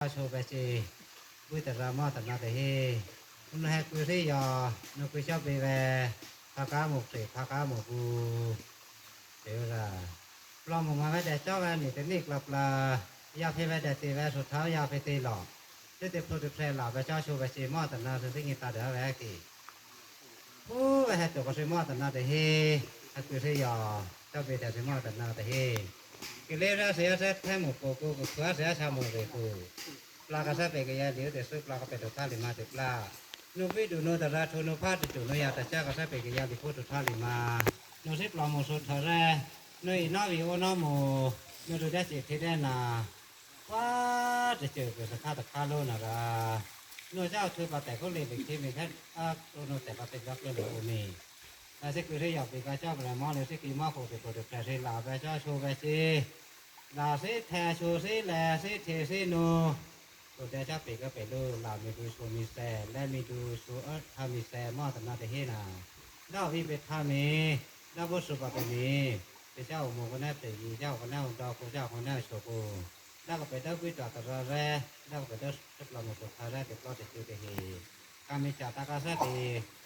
Sa chô ve chi, bui ta ra mo ta na te he. Unu he kui ri yo, nu kui chao bi ve, pha ka mu pri, pha ka mu pu. Te ra. Plo mu ma ve de chao ve ni te ni kla pla. Ya phe ve de ti ve su thao ya phe ti lo. Te te plo te pre la ve chao chô ve chi mo ta na se ti ni ta de ve ki. Pu ve he to ko se mo ta na te he. A kui ri yo, chao bi de se mo ta na te he. Ki le ra se ya se the mu ko ko ko sa se ya sa mu ve ku. Pla ka sa pe ke ya liu te su pla ka pe to tha li ma te pla. Nu vi du nu ta ra thu nu pha te tu nu ya ta cha ka sa pe ke ya li pu to tha li ma. Nu si pla mu su tha re. Nu i no vi o no mu. Nu du de si thi de na. Wa te che ke sa kha ta kha lo na ra. Nu cha thu pa te ko le be thi mi kha. A ko nu te pa te ga ko le o mi. Na se ku re ya pe ka cha pa mo le se ki ma ko te ko te ka se la ba cha so ba se. La se the so se le se the se nu. ໂຕແຕ່ຈະເປັນກໍເປັນໂລດ ລາວມີດູໂຊມີແຊ ແລະ ມີດູໂຊເອີທາມີແຊ ມອດຕະນາເຕເຮນາ ດາວວິເວທາເມ ດາວໂບສຸປະເປເມ ເຕຊາອຸໂມກະນະເຕວີ ເຈົ້າກະນະອຸດອ ໂຄເຈົ້າກະນະໂຊໂກ ດາວກະເປດາວິຕາຕະລາແລ ດາວກະເປດາສັບລະໂມໂສທາແລ ເຕປລອດເຕຈູເຕເຮ ກາມິຈາຕາກາສະເຕ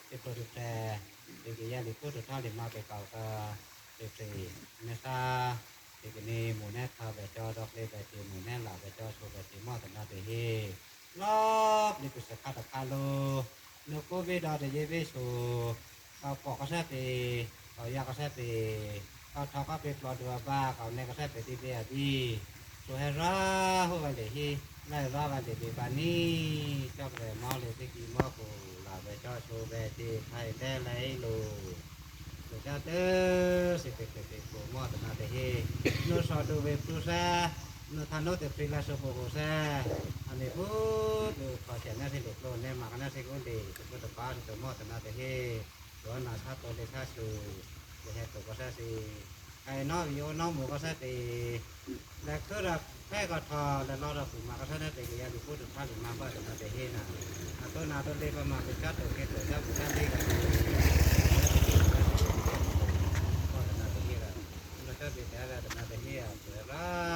ເຕໂປເຕແຕ ເຕເກຍາລິໂຄໂຕທາລິມາເປເກົາກາ ເຕເຕ ເມຊາ ເຕກະນີ ໝູແນທາແບຈອ ດອກເລແບຈີ ໝູແນລາແບຈອ ໂຊແບຈີ ມອດຕະນາເຕເຮ ລອບລິປິສະຄາຕະຄາໂລ ໂນໂກເວດອ ເຕເຍເວໂຊ ເກົາປອກກະສະເຕ ເກົາຍາກະສະເຕ ເກົາທອກະເປປອດດູອາບາ ເກົາແນກະສະເຕຕິເບອາບີ ໂຊແຮຣາ ໂຮວາເລຮີ ໄລຣາວາເລເບບານີ ຈອກແລມອເລເຕກີມອໂກ ລາແບຈອ ໂຊແບຈີ ໄທແລໄລໂລ ໂຕຈາເຕີ ເສເປເກເປໂກ ມອດຕະນາເຕເຮ ໂນຊອດູເວປຸຊາ ໂນທາໂນເຕປຣີລາໂຊໂປໂກຊາ ອາເມພຸດ ໂຕຂໍແຈນນາເທໂລໂກ ແນມາກະນາເທໂກເດ ເຕໂກຕະປາ ເຕໂຕມອດຕະນາເຕເຮ ໂຕອານາຊາໂຕເລຊາຊູ ເຕເຮໂຕກະຊາຊີ ໄກນໍວິໂອນໍໝູກະຊາເຕ ແລະ ຄືລະແພກະທອ ແລະ ລໍລະປູມາກະຊາເຕ ເກຍາລິພຸດທາລິມາບາຕະນາເຕເຮນາ ອາໂຕນາໂຕເລປະມາເຕຊາໂຕເກໂຕຊາບຸຊາເຕກະ ໂຕຕະນາເຕເຮລະ ໂຕຕະນາເຕເຮລະ ໂຕຕະນາເຕເຮລະ